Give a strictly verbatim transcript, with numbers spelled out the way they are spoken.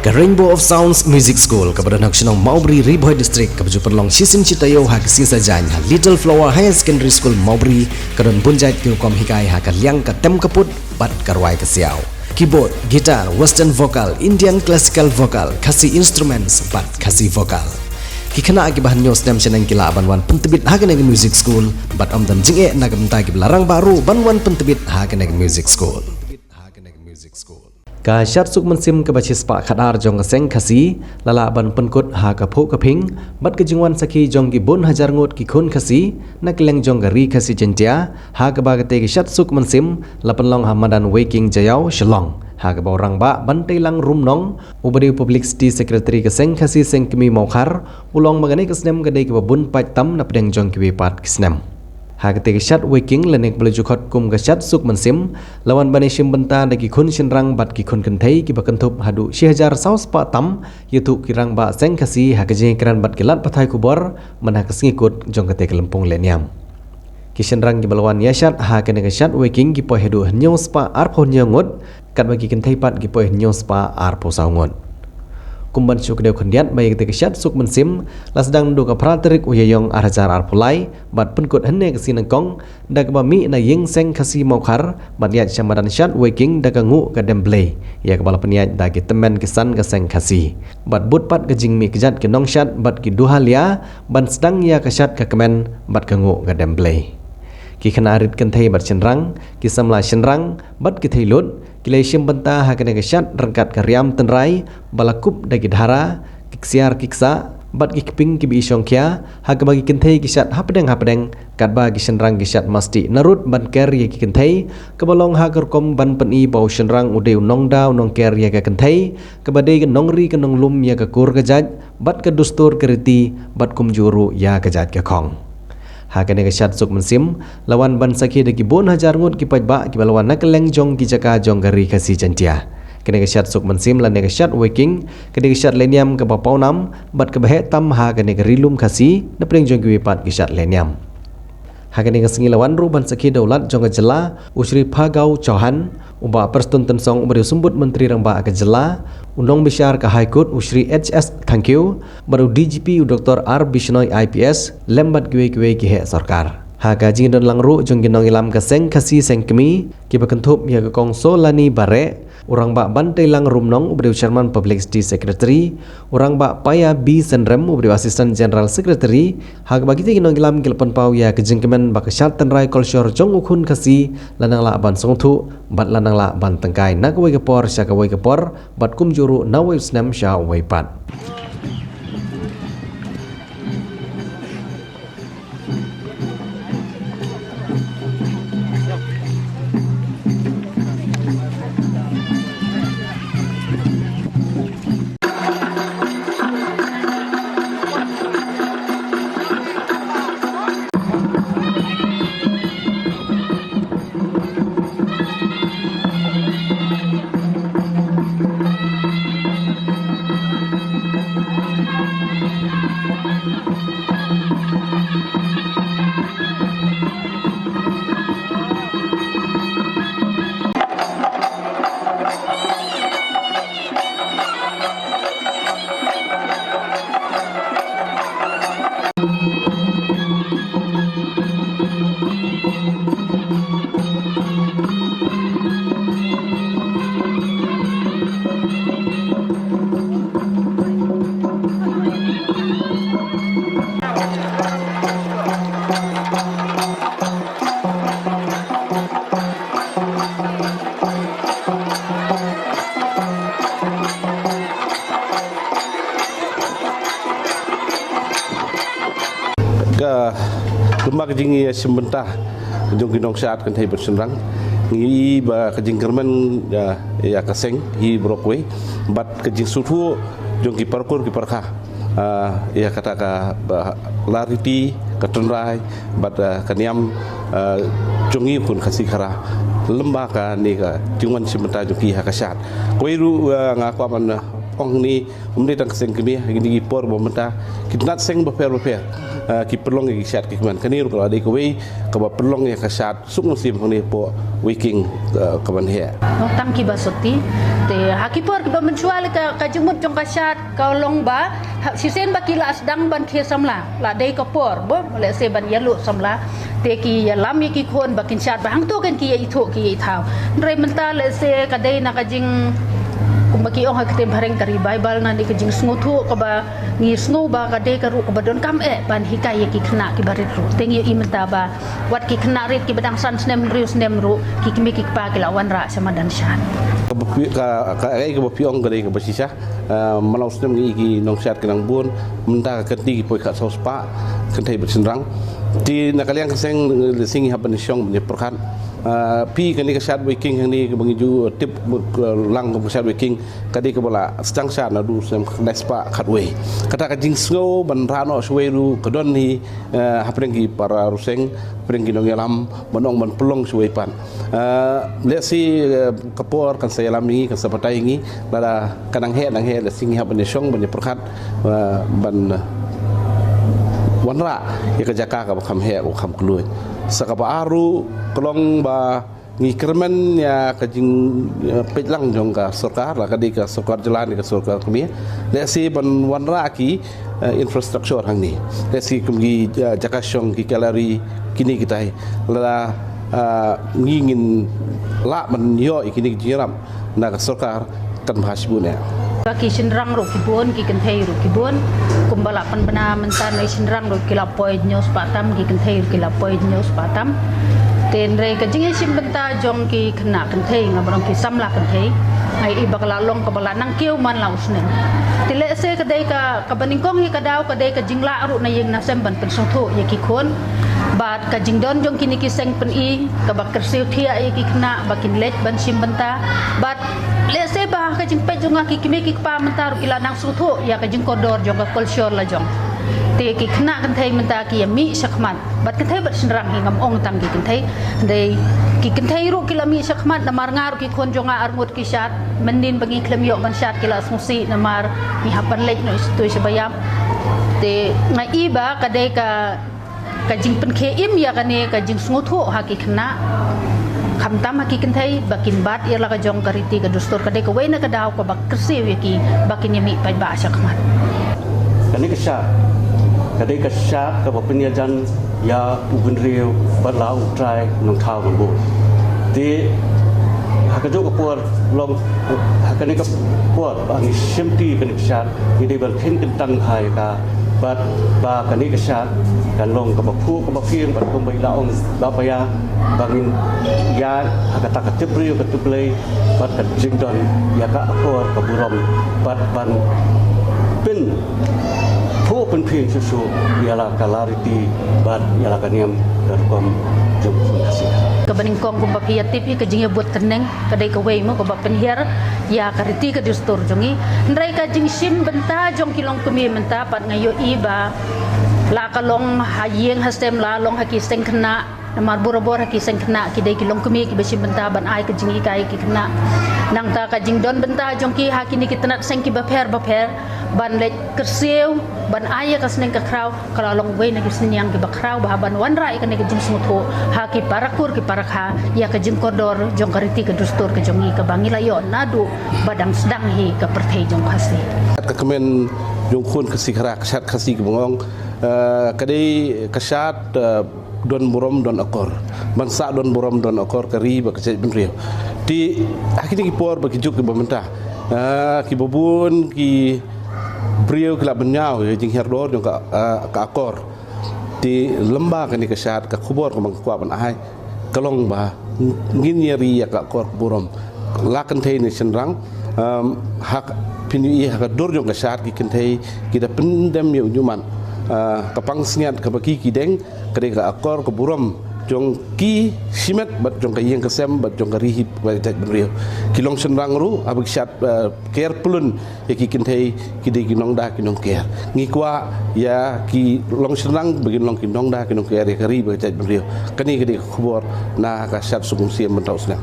Ka Rainbow of Sounds Music School, kaba don ha ka shnong Mawbri, Ri Bhoi District, kaba ju pynlong shisien shi taïew ha ka sngi Saitjaiñ ha Little Flower Higher Secondary School Mawbri, ka don bun jait ki rukom hikai ha ka liang ka tem ka put bad ka rwai ka siaw. Keyboard, guitar, western vocal, Indian classical vocal, Khasi instruments bad Khasi vocal. Ki khynnah kiba hynñiew snem shaneng ki lah ban wan pyntbit ha kane ka music school, bad ym don jingeh na ka bynta kiba la rangbah ruh ban wan pyntbit ha kane ka music school. Ka shad suk mynsiem kaba shispah khadar jong ka seng Khasi la lah ban pynkut ha ka phuh ka phieng bad ka jingwan sakhi jong ki bun hajar ngut ki khun Khasi na kylleng jong ka Ri Khasi Jaiñtia, ha kaba katei ka shad suk mynsiem la pynlong ha madan Weiking Jaiaw, Shillong, ha kaba u Rangbah Banteilang Rumnong, uba dei u Publicity Secretary ka seng Khasi Seng Kmie Mawkhar, u la ong ba kane ka snem ka dei kaba bun pait tam na pdeng jong kiwei pat ki snem. Ha katei ka shad Weiking lane kaba la ju khot kum ka shad suk mynsiem, la wan ban ïashim bynta da ki khun shynrang bad ki khun kynthei kiba kynthup haduh shi hajar saw spah tam, ïathuh ki rangbah seng Khasi ha ka jingïakren bad ki lad pathai khubor man ha ka sngi kut jong katei ka lympung lehniam. Ki shynrang kiba la wan ïashad ha kane ka shad Weiking ki poi haduh hynñiew spah arphew hynñiew ngut, katba ki kynthei pat ki poi hynñiew spah arphew saw ngut. Kum ban shu kdew khyndiat ba ïa katei ka shad suk mynsiem la sdang naduh ka phra tarik u Ïaïong ar hajar arphew lai bad pynkut hynne ka sngi nyngkong, da kaba mih na ïing seng Khasi Mawkhar bad ïaid sha madan shad Weiking da ka nguh ka dem blei, ïa kaba la pynïaid da ki tymmen ki san ka seng Khasi. Bad bud pat ka jingmih kjat ki nongshad bad ki duhalia ban sdang ïa ka shad ka kmen bad ka nguh ka dem blei. Ki khynnah rit kynthei bad shynrang, ki samla shynrang bad ki thei lut ki la ïashim bynta ha kane ka shad ryngkat ka riam tynrai ba la kup da ki dhara, ki ksiar ki ksah bad ki kping kiba i shongkhia, ha kaba ki kynthei ki shad hapdeng hapdeng, katba ki shynrang ki shad mastih narud ban ker ïa ki kynthei, kaba long ha ka rukom ban pyni ba u shynrang u dei u nongda u nongker ïa ka kynthei, kaba dei ka nongri ka nonglum ïa ka kur ka jait bad ka dustur ka riti bad kumjuh ruh ïa ka jait ka khong. Ha kane ka shad suk mynsiem la wan ban sakhi da ki bun hajar ngut ki paidbah kiba la wan na kylleng jong ki jaka jong ka Ri Khasi Jaiñtia. Kane ka shad suk mynsiem lane ka shad Weiking ka dei ka shad lehniam kaba pawnam bad kaba heh tam ha kane ka Ri Lum Khasi na pdeng jong kiwei pat ki shad lehniam. Ha kane ka sngi la wan ruh ban sakhi da u Lat jong ka jylla, u Shri Phagow Chauhan, u Bah Prestone Tynsong uba dei u Symbud Myntri Rangbah ka jylla, u Nongbishar ka High Court u Shri H S Thangkhiew, bad u D G P u Doctor R Bishnoi I P S, lem bad kiwei kiwei ki heh sorkar. Ha ka jingdon lang ruh jong ki nongïalam ka seng Khasi Seng Kmie, kiba kynthup ïa ka Kong Solani Bareh, u Rangbah Banteilang Rumnong uba dei u Chairman Publicity Secretary, u Rangbah Paya B Synrem uba dei u Assistant General Secretary, ha kaba kitei ki nongïalam ki la pynpaw ïa ka jingkmen ba ka shad tynrai kolshor jong u khun Khasi la nang lah ban sngewthuh bad la nang lah ban tyngkai na kawei ka por sha kawei ka por bad kumjuh ruh na uwei u snem sha uwei pat. Ka, kumba ka jingïashim bynta jong ki nongshad kynthei bad shynrang, ngi i ba ka jingkyrmen, ah, ïa ka seng hi baroh kawei bad ka jingsngewthuh jong ki parkur ki parkha, ah, ïa kata ka, ba, la riti, ka tynrai bad, ah, ka niam, ah, jong ngi u khun Khasi Khara lem bad kane ka jingwan shim bynta jong ki ha ka shad. Kawei ruh, ah, nga kwah ban, ah, Ong ni, um dei tang ka seng kmie, ha kine ki por ba mynta ki tnat seng bapher bapher, ah, ki pynlong ïa ki shad ki kmen. Kane ruh ka la dei kawei kaba pynlong ïa ka shad Suk Mynsiem hangne hapoh Weiking, ah, ka ban heh. Nongtang kiba soti. Te ha ki por kiba mynshuwa lei ka, ka jingmut jong ka shad ka long ba, ha, shisien ba ki la sdang ban khie samla, la dei ka por ba lehse ban ïaluh samla. Te ki ïalam ïa ki khun ba kin shad, ba hangto kan ki ïa ithuh ki ïa ithaw. Hynrei mynta lehse ka dei na ka jing, kumba ki ong ha ka ktien phareng, ka revival, na ne ka jingsngewthuh kaba ngi sngew ba ka dei ka ruh kaba donkam eh ban hikai ïa ki khynnah kiba rit ruh. Te ngi ïohi mynta ba wat ki khynnah rit kiba dang san snem hynriew snem ruh, ki kmie ki kpa ki la wanrah sha madan shad. Kaba phi, ka, ka, ka, kaba phi ong ka dei kaba shisha. Ah, man la u snem ngi ïohi ki nongshad ki nang bun, mynta ka kynti ki poi khatsaw spah kynthei bad shynrang. Te na ka liang ka seng, eh, lehse ngi hap ban ïashong ban ïapyrkhat. Ah, phi, kane ka shad Weiking hangne kaba ngi ju tip, eh, lang kum ka shad Weiking, ka dei kaba la sdang shad naduh u snem khyndai spah khatwei. Kata ka jingsngew ban rah noh shawei ruh ka don hi, eh, hapdeng ki para ryseng, hapdeng ki nongïalam, ban ong ban pynlong shawei pat. Eh, lehse, eh, ka por kan sa ïalam ïa ngi, kan sa batai ïa ngi, lada ka nang heh, nang heh, lehse ngi hap ban ïashong ban ïapyrkhat, eh, ban, eh, wanrah ïa ka jaka kaba kham heh, kaba kham kylluid. Sa kaba ar ruh ka long ba ngi kyrmen ïa ka jing, eh, peit lang jong ka sorkar, la ka dei ka sorkar jylla ne ka sorkar kmie, lehse ban wanrah ki, eh, infrastructure hangne. Lehse kum ki, eh, jaka shong, ki gallery, kine kitai. Lada, eh, ngi ngin lah ban ïoh ïa kine ki jingïarap na ka sorkar, kan bha shibun eh. Ba ki shynrang ruh ki bun, ki kynthei ruh ki bun. Kumba la pynbna mynta, na ki shynrang ruh ki la poi hynñiew spah tam, ki kynthei ruh ki la poi hynñiew spah tam. Te hynrei ka jingïashim bynta jong ki khynnah kynthei, nga ba long ki samla kynthei, nga ïohi ba ka la long kaba la nang kiew man la u snem. Te lehse ka dei ka, kaba nyngkong hi ka daw, ka dei ka jinglah ruh na ïing na sem ban pynsngewthuh ïa ki khun. Bad ka jingdon jong kine ki seng pyni kaba kyrsiew thiah ïa ki khynnah ba kin leit ban shim bynta. Bad lehse ba ka jingpeit jong nga, ki kmie ki kpa mynta ruh ki la nang sngewthuh ïa ka jingkordor jong ka culture la jong. Te ki khynnah kynthei mynta ki ïa mih shakhmat. Bad kynthei bad shynrang hi, ngam ong tang ki kynthei. Hynrei ki kynthei ruh ki la mih shakhmat, namar nga ruh ki khun jong nga arngut ki shad. Mynnin ba ngi khlem ïoh ban shad ki la sngewsih namar ngi hap ban leit noh shatei shaba ïap. Te nga i ba ka dei ka, ka jingpynkhie im ïa kane ka jingsngewthuh ha ki khynnah, khamtam ha ki kynthei, ba kin bat ïa la ka jong ka riti ka dustur, ka dei kawei na ka daw kaba kyrsiew ïa ki ba kin ïa mih paidbah shakhmat. Kane ka shad ka dei ka shad kaba pynïajan ïa u bynriew bad la u trai Nongthaw Nongbud. Te ha kajuh ka por long, ha kane ka por ba ngi shimti kane ka shad, ngi dei ban kheiñ kyntang ha ïa ka, bad ba kane ka shad kan long kaba phuh kaba phieng, bad kumba i la ong Bah Paya, ba ngin ïaid ha kata ka tip briew ka tip Blei, bad ka jingdon ïa ka akor ka burom, bad ban pynphuh pynphieng shuh shuh ïa la ka la riti bad ïa la ka niam ka rukom jong ka Khasi. Kaba nyngkong kumba phi ïa tip hi, ka jingïabud tneng ka dei kawei mo kaba pynhiar ïa ka riti ka dustur jong ngi. Hynrei ka jingshim bynta jong ki longkmie mynta pat nga ïohi ba la ka long ha ïing ha sem, la long ha ki seng khynnah, namar barabor ha ki seng khynnah ki dei ki longkmie kiba shim bynta ban ai ka jinghikai ki khynnah. Nangta ka jingdon bynta jong ki ha kine ki tnat seng kiba pher bapher ban leit kyrsiew, ban ai ïa ka sneng ka khraw, ka la long wei na ki synñiang kiba khraw bha ban wanrah ïa kane ka jingsngewthuh ha ki para kur ki para kha ïa ka jingkordor jong ka riti ka dustur ka jong ngi kaba ngi la ïoh naduh ba dang sdang hi ka pyrthei jong Khasi. Ka kmen jong khun Khasi Khara, ka shad Khasi kaba nga ong, eh, ka dei ka shad, eh, don burom don akor. Ban sah don burom don akor ka ri bad ka jaitbynriew. Te ha kine ki por bad ki juk kiba mynta, ah, kiba bun ki briew ki la bynñiaw ïa ka jinghiar dor jong ka, ah, ka akor. Te lyngba kane ka shad, ka khubor kaba nga kwah ban ai ka long ba ngin ïa ri ïa ka akor ka burom, la kynthei ne shynrang. Um, ha ka, phin ïohi ha ka dur jong ka shad, ki kynthei ki da pyndem ïa u ñiuhmat, ah, ka pansngiat kaba ki, ki deng, ka dei ka akor ka burom jong ki shimet bad jong ka ïing ka sem bad jong ka ri hi bad ka jaitbynriew. Ki longshynrang ruh haba ki shad, eh, ker pyllun ïa ki kynthei, ki dei ki nongda ki nongker. Ngi kwah ïa ki longshynrang ba kin long ki nongda ki nongker ïa ka ri bad ka jaitbynriew. Kane ka dei ka khubor na ka shad Suk Mynsiem mynta u snem.